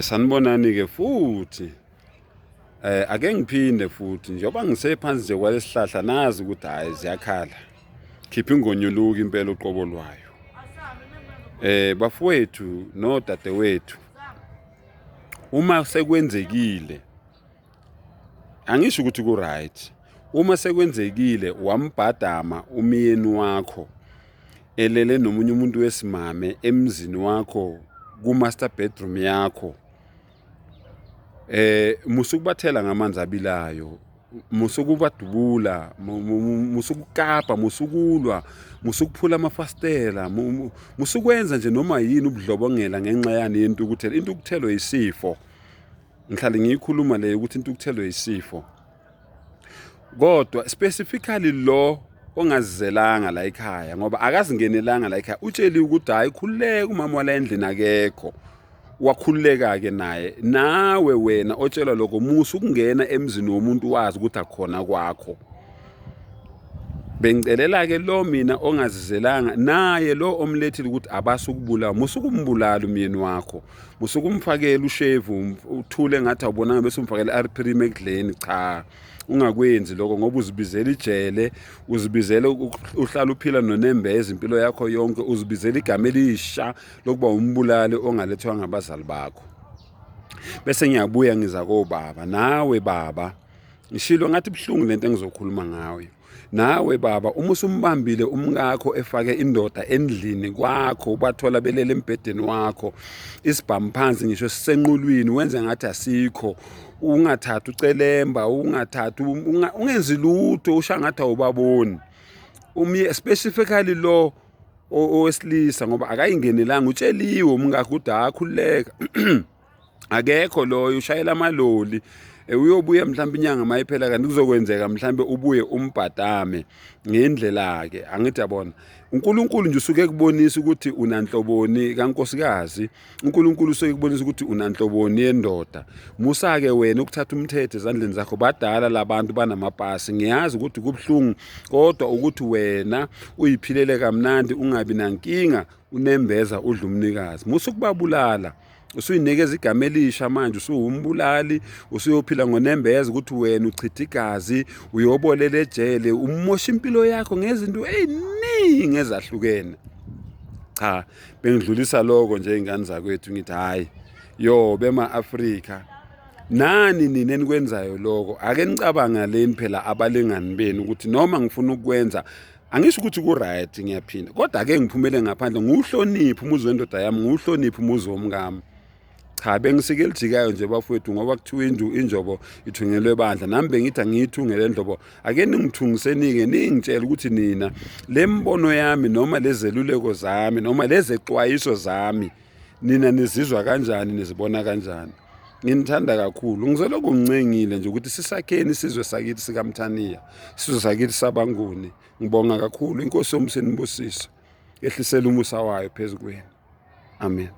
Sanibonani ke futhi. Ake ngiphinde futhi njengoba ngisephansi nje kwalesihlahla nazi ukuthi hayi ziyakhala. Khipha ingonyuluka impela uqobo lwayo. Bafowethu nodadewethu uma sekwenzekile angisho ukuthi ku right uma sekwenzekile wambhadama umyeni wakho elele nomunye umuntu wesimame emzini wakho ku-master bedroom yakho musukubathela ngamanzi abilayo musukubadubula musukukapa musukulwa musukuphula amafastela musukwenza nje noma yini ubudlobongela ngenxa yani yentukuthelo. Intukuthelo isifo, ngihlale ngiyikhuluma leyo ukuthi intukuthelo isifo, kodwa specifically lo ongazizelanga la ekhaya ngoba akazingenelanga la ekhaya, utsheliwe ukuthi hhayi khululeka umama wala endlini akekho, wakhululeka-ke naye. Nawe wena otshelwa lokho, musa ukungena emzini womuntu wazi ukuthi akukhona kwakho. Bengicelela-ke lo mina ongazizelanga naye lo omlethile ukuthi abasukubulawa, musa ukumbulala umyeni wakho, musa ukumfakela ushevu uthule ngathi awubonanga bese umfakela i-arpirim ekudleni. Cha, ungakwenzi lokho ngoba uzibizela ijele, uzibizela uhlala uphila nonembeza impilo yakho yonke, uzibizela igama elisha lokuba umbulali ongalethwa ngabazali bakho. Bese ngiyabuya ngiza kobaba. Nawe baba, ngishilo ngathi buhlungu lento engizokhuluma ngayo. Nawe baba, uma usumbambile umkakho efake indoda endlini kwakho, ubathola belele embhedeni wakho, isibhamu phansi ngisho sisenqulwini, wenze ngathi asikho, ungathathi ucelemba, ungathathi ungenzi lutho, usha ngathi awubaboni. Umye specifically lo owesilisa ngoba akayingenelanga, utsheliwe umkakhe ukuthi akhululeka akekho loyo, ushayela amaloli, uyobuya mhlawumbe inyanga mayiphela, kanti kuzokwenzeka mhlawumbe ubuye umbhadame ngendlela-ke. Angithi yabona, uNkulunkulu nje usuke ekubonisa ukuthi unanhloboni kankosikazi, uNkulunkulu usuke ekubonisa ukuthi unanhloboni yendoda. Musa-ke wena ukuthatha umthetho ezandleni zakho. Badala labantu banamapasi, ngiyazi ukuthi kubuhlungu, kodwa ukuthi wena uyiphilele kamnandi ungabi nankinga, unembeza udla umnikazi. Musa ukubabulala, usuyinikeza igama elisha manje, usuwumbulali, usuyophila ngonembeza ukuthi wena uchitha igazi, uyobolela ejele, umosha impilo yakho ngezinto ey'ningi ezahlukene. Cha, bengidlulisa lokho nje ingane zakwethu, ngithi hhayi yo bema-Afrika, nani nina enikwenzayo lokho, ake nicabanga leni phela abalingani benu ukuthi noma ngifuna ukukwenza, angisho ukuthi ku-right, ngiyaphinda, kodwa ake ngiphumele ngaphandle ngiwuhloniphe umuzi wendoda yami, ngiwuhloniphe umuzi womkami. Cha, bengisike elijikayo nje bafowethu, ngoba kuthiwa injobo ithungelwe ebandla, nami bengithi angiyithungele ndlobo. Ake ningithungisenike, ningitshele ukuthi nina le mbono yami noma lezeluleko zami noma lezexwayiso zami nina nizizwa kanjani, nizibona kanjani. Nginithanda kakhulu, ngizolokhu ngincengile nje ukuthi sisakheni isizwe sakithi sikaMthaniya, isizwe sakithi sabaNguni. Ngibonga kakhulu, inkosi yomusa inibusise, ehlisele umusa wayo phezu kwenu. Amen.